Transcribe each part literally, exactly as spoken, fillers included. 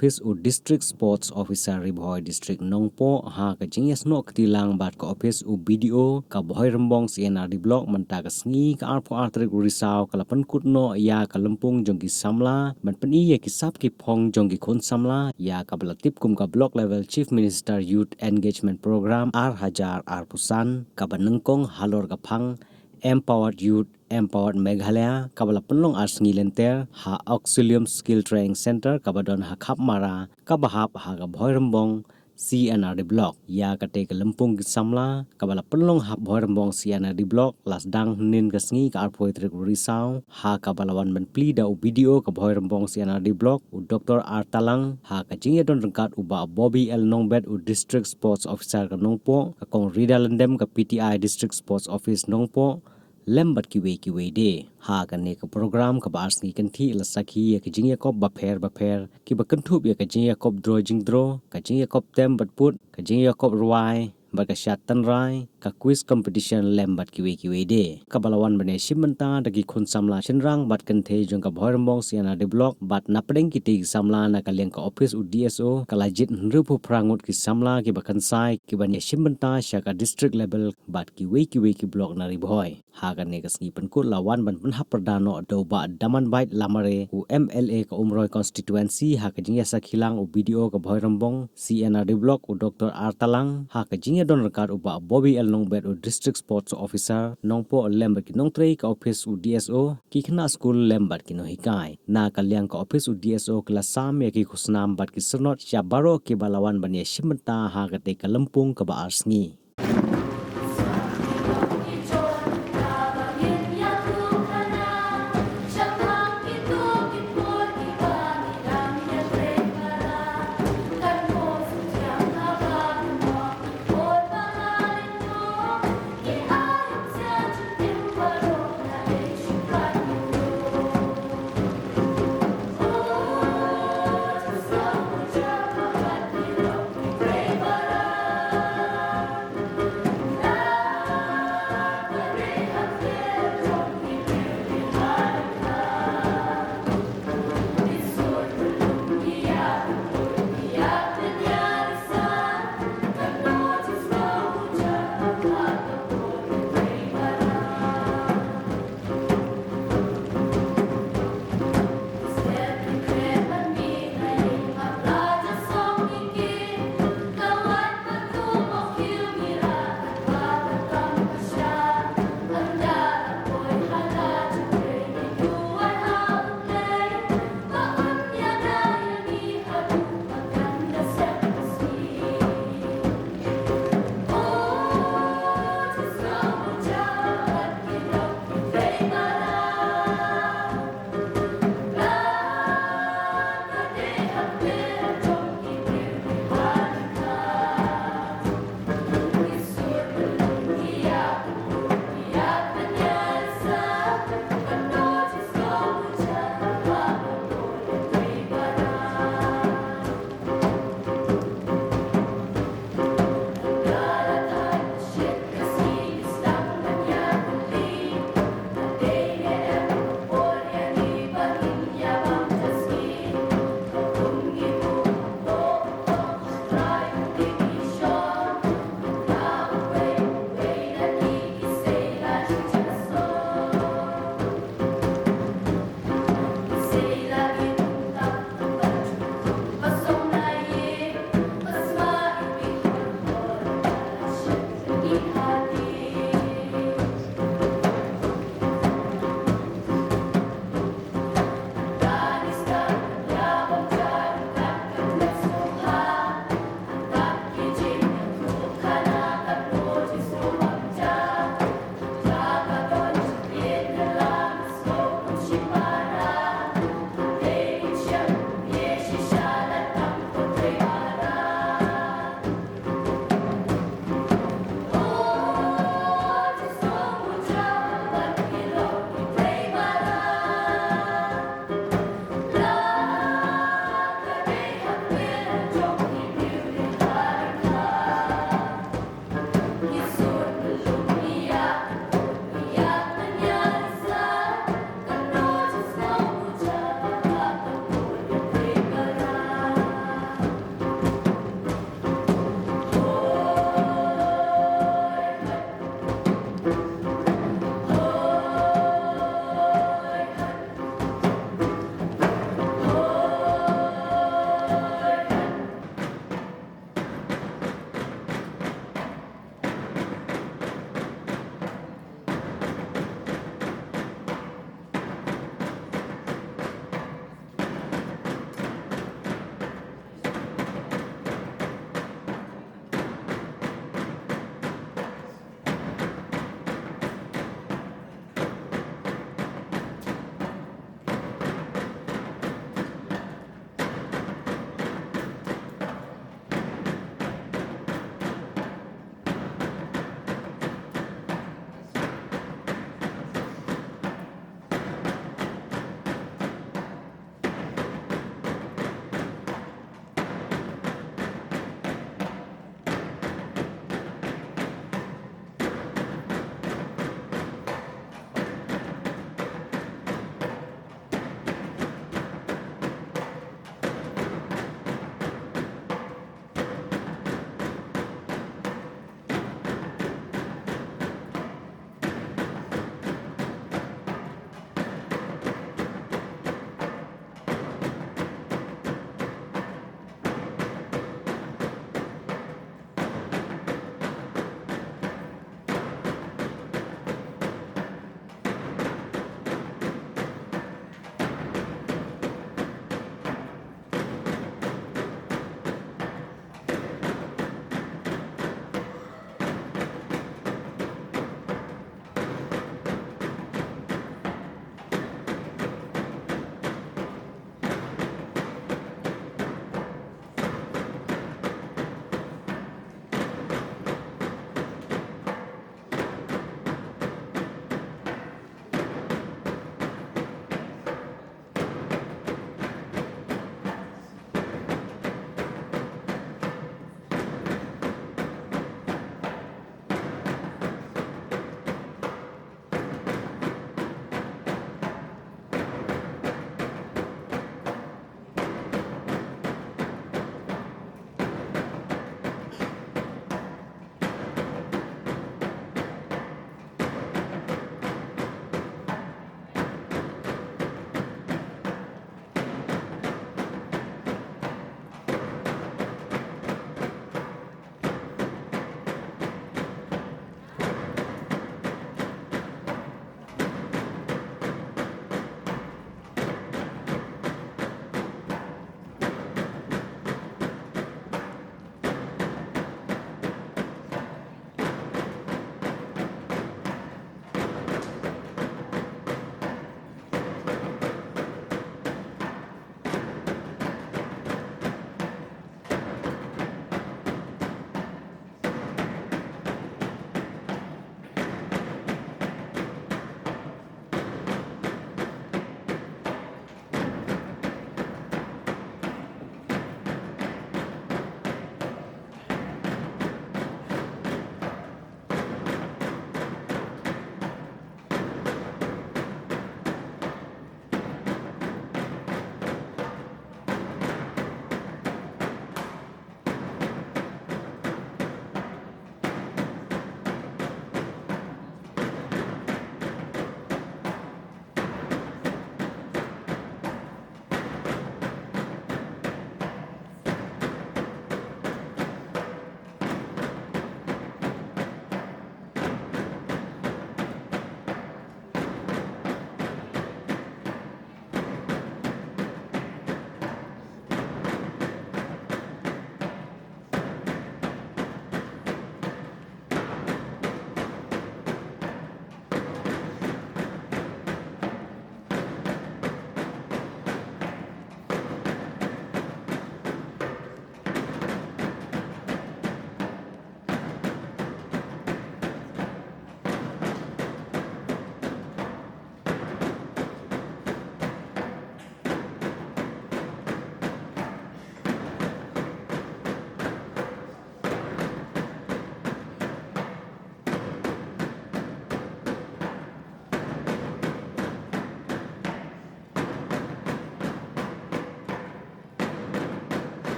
ophis u District Sports Officer Ri Bhoi District Nongpoh ha ka jingïasnoh kti lang bad ka ophis u B D O ka Bhoirymbong C and R D Block mynta ka sngi ka arphew ar tarik u Risaw ka la pynkut noh ïa ka lympung jong ki samla ban pyni ïa ki sap ki phong jong ki khun samla ïa kaba la tip kum ka Block Level Chief Minister Youth Engagement Program ar hajar arphew san kaba nyngkong halor ka phang Empowered Youth, Empowered Meghalaya, kaba la pynlong ar sngi lynter ha Auxilium Skill Training Center kaba don ha Khapmara, kaba hap ha ka Bhoirymbong C and R D Block. Ïa kata ka lympung ki samla kaba la pynlong ha Bhoirymbong C and R D Block la sdang hynnin ka sngi ka arphew tarik u Risaw ha kaba la wan ban plie da u B D O ka Bhoirymbong C and R D Block u Doctor R Talang ha ka jingïadon ryngkat u Bah Bobby L Nongbet u District Sports Officer ka Nongpoh, ka Kong Rida Lyndem ka P T I District Sports Office Nongpoh, lem bad kiwei kiwei de. Ha kane ka program kaba ar sngi kynthih la sakhi ïa ki jingïakop bapher bapher kiba kynthup ïa ka jingïakop draw jingdraw, ka jingïakop tem bad put, ka jingïakop rwai bad ka shad tynrai, ka quiz competition lem bad kiwei kiwei de. Kaba la wan ban ïashim bynta da ki khun samla shynrang bad kynthei jong ka Bhoirymbong C and R D Block bad napdeng kitei ki samla na ka liang ka ophis u D S O ka la jied hynriewphew phra ngut ki samla kiba kynsai kiban ïashim bynta sha ka district level bad kiwei kiwei ki block na Ri Bhoi. Ha kane ka sngi pynkut la wan ban pynhap pyrda noh da u Bah Damanbait Lamare u M L A ka Umroi constituency ha ka jingïasakhi lang u B D O ka Bhoirymbong C and R D Block u Doctor R Talang ha ka jingïadon ryngkat u Bah Bobby L Nongbet u District Sports Officer Nongpoh lem bad ki nongtrei ka ophis u D S O, ki khynnah skul lem bad ki nonghikai. Na ka liang ka ophis u D S O ki la sam ïa ki khusnam bad ki syrnod sha baroh kiba la wan ban ïashim bynta ha kata ka lympung kaba ar sngi.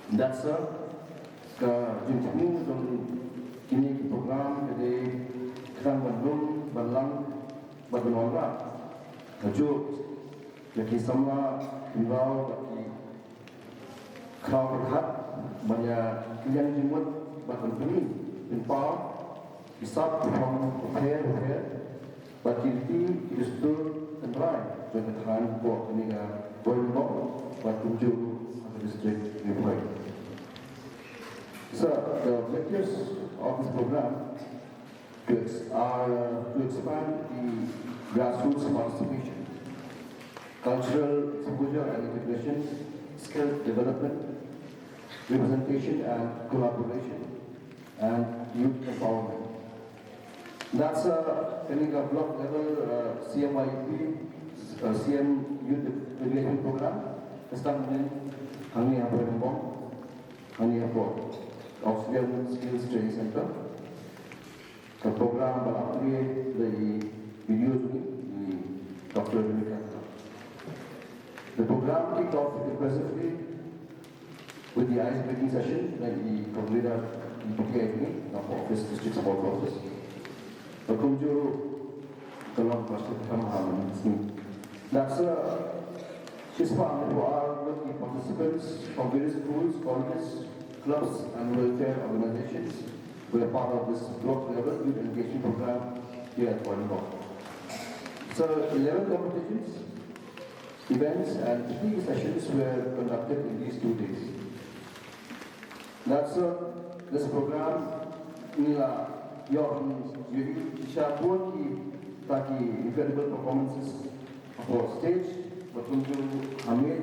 That's a ka jingthmu jong kine ki program ka dei khnang ban lum, ban lang, ban wanrah kajuh ïa ki samla khynraw bad ki khraw pyrkhat ban ïa kylliang jingmut bad ban pyni pynpaw ki sap ki phong bapher bapher bad ki riti ki dustur tynrai jong ka thaiñ hapoh kane ka Roi Lymbok bad kumjuh ha ka district Ri Bhoi. So, the objectives of this program to ex- are uh, to expand the grassroots participation, cultural exposure and integration, skill development, representation and collaboration, and youth empowerment. That's a kane ka block level uh, C M Y E P, uh, C M Youth Engagement Program, ka sdang mynnin hangne ha Roi Lymbok, hangne hapoh Auxiliary Skills Training Center. Ka program ba la plie da i B D O jong ngi, i Doctor Rebecca. The program kicked off impressively with the ice breaking session na i convener i P T I jong ngi, na office, district support office. Ba kumjuh ka long ba shim kham ha mynne ka sngi. That's a shispah ngut ki participants from various schools, colleges, clubs and welfare organizations were part of this block level youth engagement program here at Roi Lymbok. So eleven competitions, events and three sessions were conducted in these two days. That's uh, this program ngi la ïoh ïa ki sha bun ki ta ki incredible performances hapoh stage, ba kumjuh hangne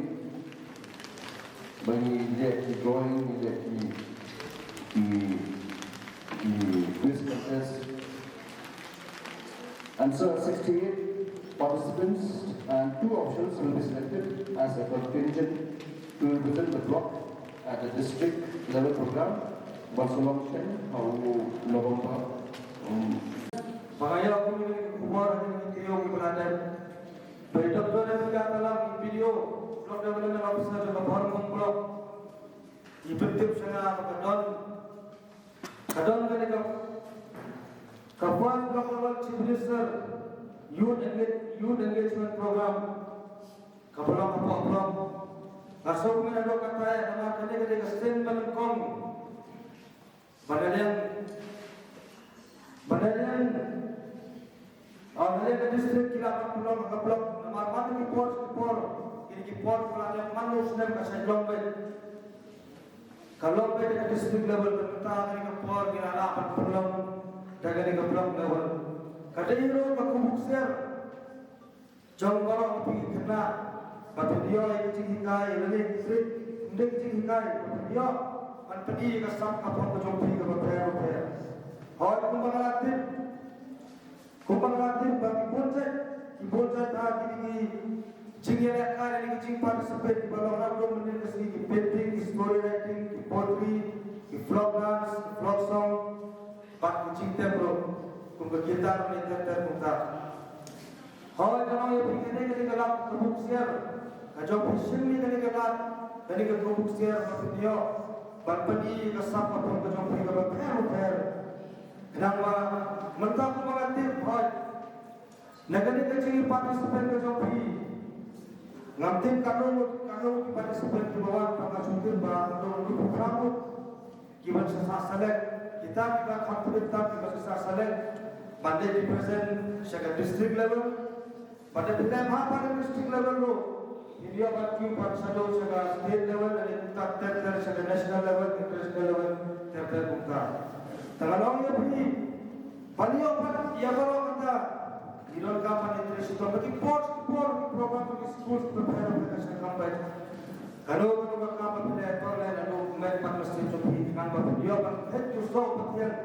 ba ngi leh ki drawing, ngi leh ki ki ki quiz contest. And so sixty-eight participants and two officials will be selected as a contingent to represent the block at the district level program. Ba sa long shen ha u November. Um, Ba nga ïoh kumne ki khubor ha kine ki taïew kiba la dep. Ba i Doctor Rebecca Talang, i B D O, Block Development Officer jong ka Bhoirymbong Block, i pyntip sha nga ba ka don, ka don kane ka, ka First Block Level Chief Minister Youth Engage-, Youth Engagement Program kaba long hapoh block. Nga sngewkmen haduh katta namar kane ka dei ka sien ba nyngkong ba na liang, ba na liang, ah, na liang ka district ki lah ban pynlong ha ka block. Namar man la ki por ki por, kine ki por ba la liang man la u snem ka shait long beit. Ka long beit ha ka district level, bad mynta kane ka por ki la lah ban pynlong da kane ka block level. Ka dei ruh ka khubuk siar jong baroh phi ki khynnah, ba phin ïoh ïa ki jinghikai lane ki trik, ym dei ki jinghikai, ba phin ïoh ban pyni ïa ka sap ka phong ka jong phi kaba pher bapher. Hooid, kumba nga la tip, kumba nga la tip ba ki bun jait, ki bun jait ha kine ki jingïalehkai lane ki jingparticipate kiba long ha kane ka sngi, ki painting, ki story writing, ki poetry, ki folk dance, ki folk song, bad ki jingtep ruh kum ka guitar ne ter ter kumta. Hooid, nga ong ïa phi, kane ka dei ka lad ka khubuk siar ka jong phi, shim ïa kane ka lad, kane ka khubuk siar ba phin ïoh ban pyni ka sap ka phong ka jong phi kaba pher bapher. Khnang ba mynta kumba nga tip, hooid, na kane ka jingparticipate ka jong phi, ngam tip katno, katno ki participant kiba wan, tangba nga sngewthuh ba katno, katno ki ban sa select, kita kiba kham tip tam kiba sa select ban dei ki present sha ka district level. Bad lada phi leh bha ha ka district level ruh, phin ïoh ban kiew ban shadoh sha ka state level, lane kumta ter ter sha ka national level, international level, ter ter kumta. Te nga ong ïa phi, ban ïoh ban ïa baroh kata, ngi donkam ban ïa trei shitom. Ba ki por ki por ki program ki school ki prepare ban ka shna kam bad kano kano ka kam ba phi leh, to leh naduh mynta pat, mesti to phi khnang ba phin ïoh ban thait jingsoh pathiang,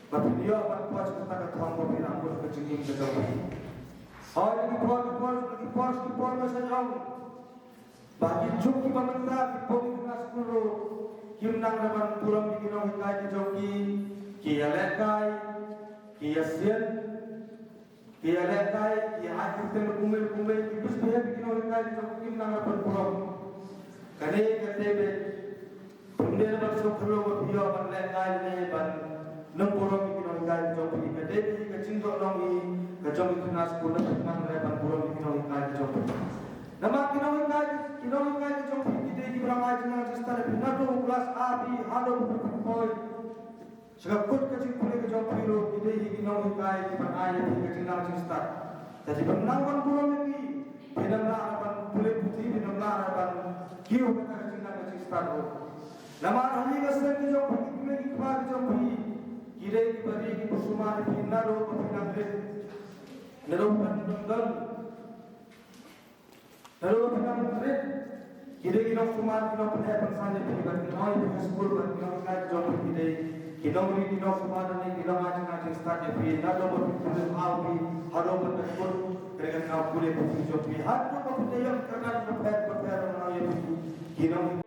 ba phin ïoh ban poi sha kata ka thong ba phi nang bud ka jingim ka jong phi. Hooid, ki por ki por ki por ki por, nga sa ong ba ki juk kiba mynta ki poi ki khynnah skul ruh kim nang re ban burom ïa ki nonghikai ki jong ki, ki ïalehkai, ki ïasien, ki ïalehkai, ki ïa ai kyrteng kumne kumne, ki misbehave ïa ki nonghikai ki jong ki, kim nang re ban burom. Kane ka dei beit Skul na phi nang re ban burom ïa ki nonghikai ki jong phi. Namar ki nonghikai, ki nonghikai ki jong phi ki dei kiba nang ai jingstad ïa phi naduh u klas A B haduh ba phi poi sha ka kut ka jingpule ka jong phi ruh. Ki dei ki nonghikai kiba nang ai ïa phi ka jingnang jingstad. Te phi nang ban burom ïa ki, phi nang lah ban pule puthi, phi nang lah ban kiew kata ka jingnang ka jingstad ruh. Namar ha ïing ha sem ki jong phi, ki kmie ki kpa ki jong phi ki dei kiba ri kiba sumar ïa phi naduh ba phi nang rit. Naduh ba phi nang don, naduh ba phi nang rit, ki dei ki nongsumar, ki nongpyneh pynsan ïa phi, bad ki nong ïa phi ha skul, bad ki nonghikai ki jong phi ki dei ki nongri ki nongsumar, ne ki nong ai jingstad ïa phi naduh ba phi pule, haduh ba phi kut ka jingpule puthi jong phi, haduh ba phi ïoh kyrdan bapher bapher, nong ïa phi ki nong